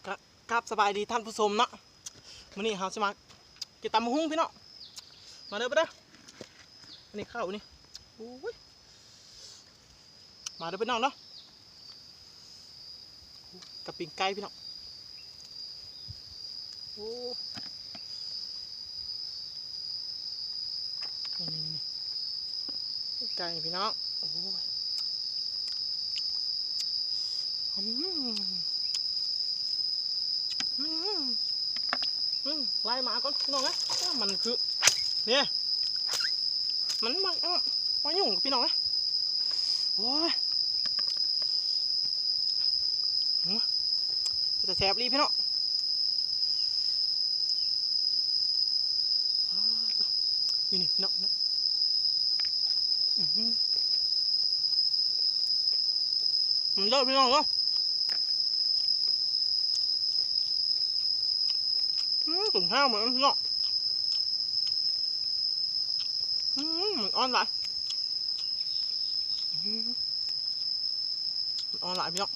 ກະ ກາບສະບາຍດີທ່ານຜູ້ຊົມເນາະ, ມື້ນີ້ເຮົາຊິມາກິນຕຳບັກຫຸ່ງພີ່ນ້ອງ. ມາເດີ ມາເດີ. ອັນນີ້ເຂົ້ານີ້ ໂອ້ຍ ມາເດີພີ່ນ້ອງເນາະ, ກັບປີ້ງໄກ່ພີ່ນ້ອງ. ໂອ້ ນີ້ໆໆ ໄກ່ພີ່ນ້ອງ. ໂອ້ຍ ອືມ ອືມ ອືມ ໄລ່ໝາກ່ອນພີ່ນ້ອງເອີຍ. ມັນຄື ນີ້ ມັນມາ ມາຫຍຸ້ງພີ່ນ້ອງເອີຍ. ໂອ້ຍ ເປັນຕາແຊບອີ່ຫຼີພີ່ນ້ອງ. ນີ້ໆ ພີ່ນ້ອງ ອື ມາເດີພີ່ນ້ອງເດີ. ອື ເປັນແຮງເລີຍພີ່ນ້ອງ. ອື ມັນອ່ອນຫຼາຍ ອື ມັນອ່ອນຫຼາຍພີ່ນ້ອງ.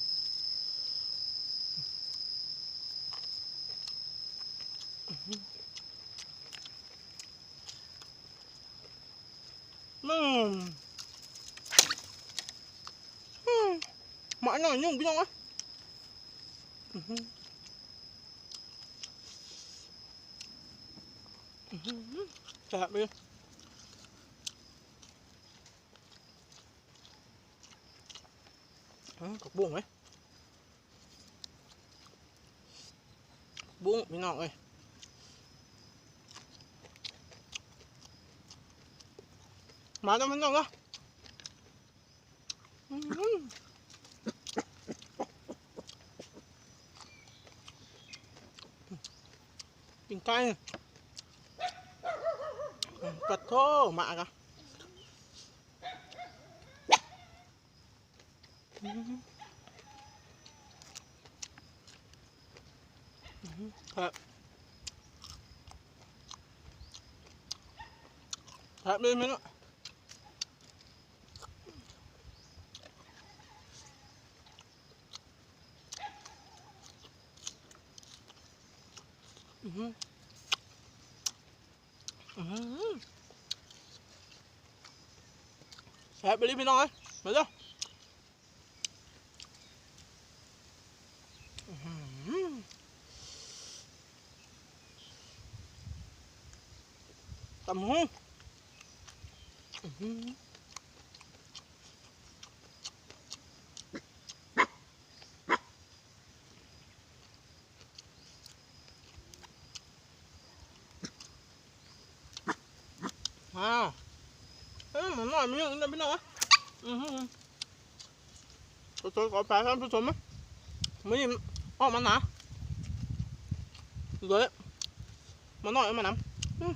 ອືມ ອືມ ໝາກໜ້ອຍໜຶ່ງພີ່ນ້ອງເອີຍ. ອື ອື ແຊບເລີຍ. ອືມ ຜັກບຸ້ງເວີຍ ຜັກບຸ້ງພີ່ນ້ອງເອີຍ. ມາເດີພີ່ນ້ອງເດີ. ອືມ ປີ້ງໄກ່ ປະໂທ້ ມາກະ. ອືມ ແຊບ ແຊບເລີຍແມ່ນເນາະ. ອືມ ອືມ ແຊບອີ່ຫຼີພີ່ນ້ອງເອີຍ. ມາເດີ. ອື ຕຳຫຸ່ງ ອື. ອ້າວ ເອີ ມັນນ້ອຍ ມັນເຍອະນະພີ່ນ້ອງເອີຍ. ອື ຂໍໂທດຂໍອະໄພທ່ານຜູ້ຊົມນະ ມື້ນີ້ອອກມາໜາ ເລີຍມາໜ້ອຍເອົາມານຳ. ອື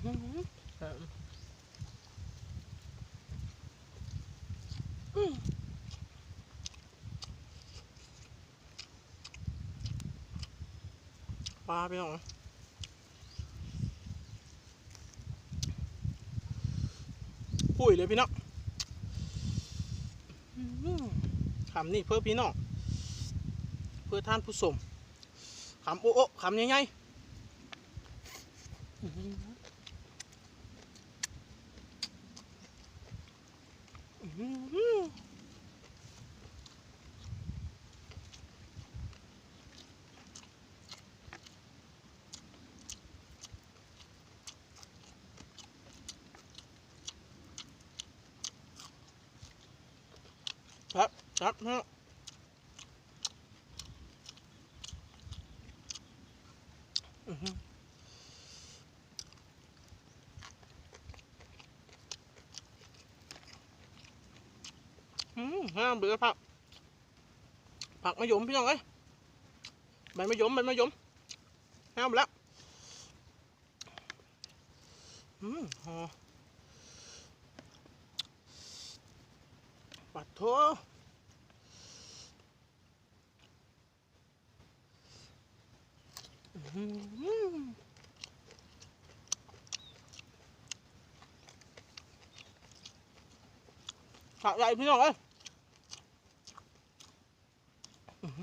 ອື ອື. ປາພີ່ນ້ອງ ປຸ້ຍເລີຍພີ່ນ້ອງ. ອື ຄຳນີ້ເພື່ອພີ່ນ້ອງ ເພື່ອທ່ານຜູ້ຊົມ ຄຳໂອະໆ ຄຳໃຫຍ່ໆ. ອື. ແຊບ ແຊບເນາະ. ອື ອື ງາມເລີຍ ຜັກ ຜັກມະຍົມພີ່ນ້ອງເອີຍ ໃບມະຍົມ ໃບມະຍົມ ງາມແລ້ວ. ອື ຫອມ ປາໂທ້. ອື ຜັກໃຫຍ່ພີ່ນ້ອງເອີຍ. ອື ຫ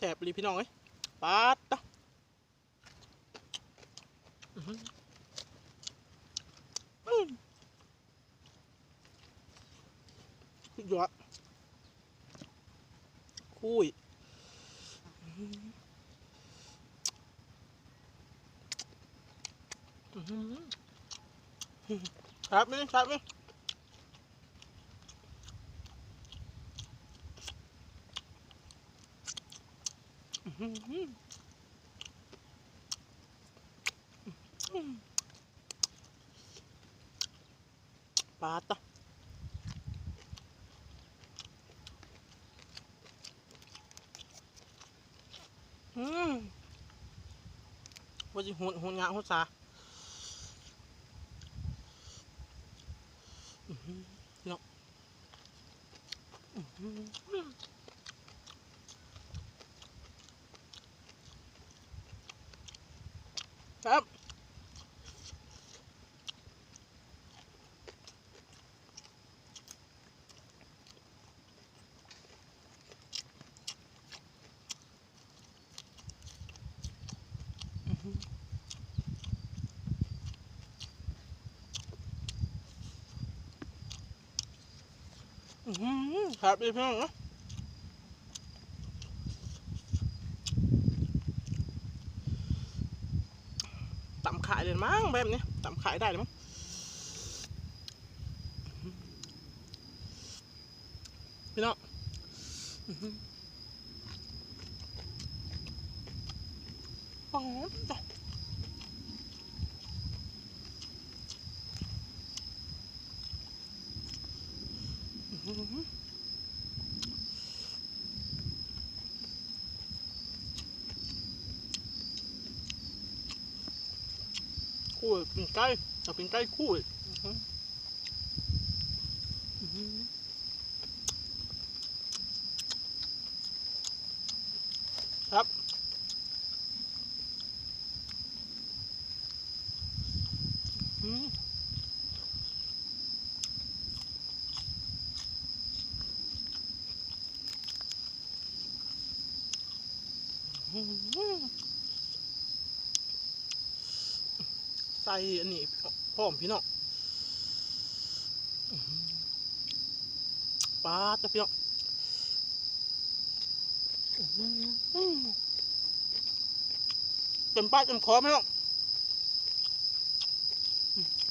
ແຊບອີ່ຫຼີພີ່ນ້ອງເອີຍ ປາດຕະ ອືມ ອືມ ສຸດຍອດ ຄຸຍ ອືມ ແຊບອີ່ຫຼີ ແຊບອີ່ຫຼີ ອືມ ປາດຕະ ອືມ ວ່າຊິໂຫດ ໂຫດງາໂຫດສາ ອືມ ເນາະ ອືມ ແຊບ ອືມ ແຊບອີ່ຫຼີພີ່ນ້ອງເອີຍ ຕຳຂາຍເລີຍມັ້ງແບບນີ້ ຕຳຂາຍໄດ້ລະມັ້ງ ພີ່ນ້ອງ ອືມ ປາດຕະ ອືມ ຄູ່ ປີ້ງໄກ່ ເອົາປີ້ງໄກ່ຄູ່ອີກ ອືມ ອືມ ຄັບ ອືມ ອືມ ໃສ່ອັນນີ້ພ້ອມພີ່ນ້ອງ ປາດຕະ ພີ່ນ້ອງ ອືມ ເຕັມປາກເຕັມຄໍພີ່ນ້ອງ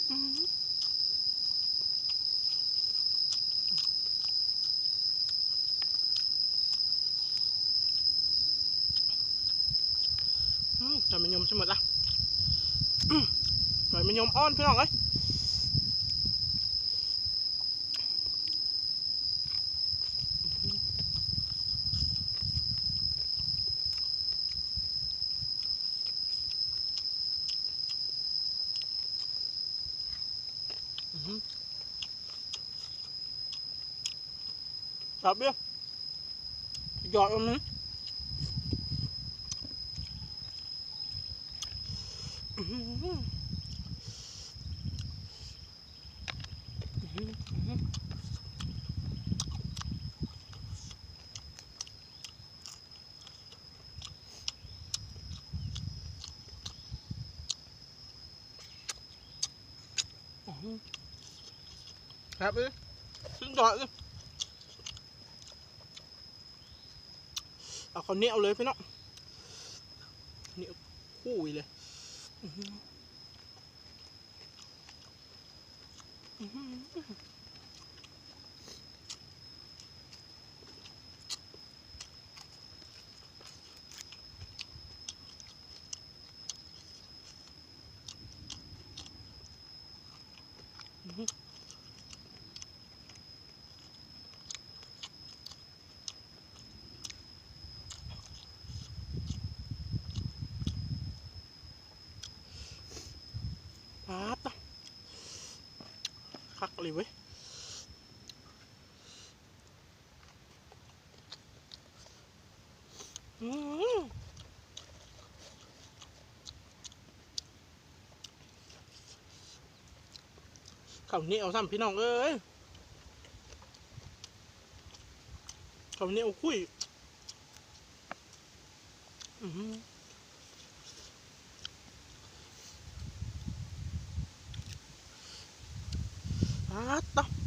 ອືມ ອືມ ໃບມະຍົມຊິໝົດລະ ໃບມະຍົມອ່ອນພີ່ນ້ອງເອີຍ ອືມ ແຊບເດ ຍອດອັນນີ້ ອືມ ອືມ ອືມ ອືມ ແຊບເດ ສຸດຍອດເດ ເອົາເຂົ້າໜຽວເລີຍພີ່ນ້ອງ ເຂົ້າໜຽວຄຸຍເລີຍ ອືມ ອືມ ປາດຕະ ຄັກອີ່ຫຼີເວີຍ ອືມ ເຂົ້າໜຽວຊ້ຳພີ່ນ້ອງເອີຍ ເຂົ້າໜຽວຄຸຍ ອືມ ປາດເນາະ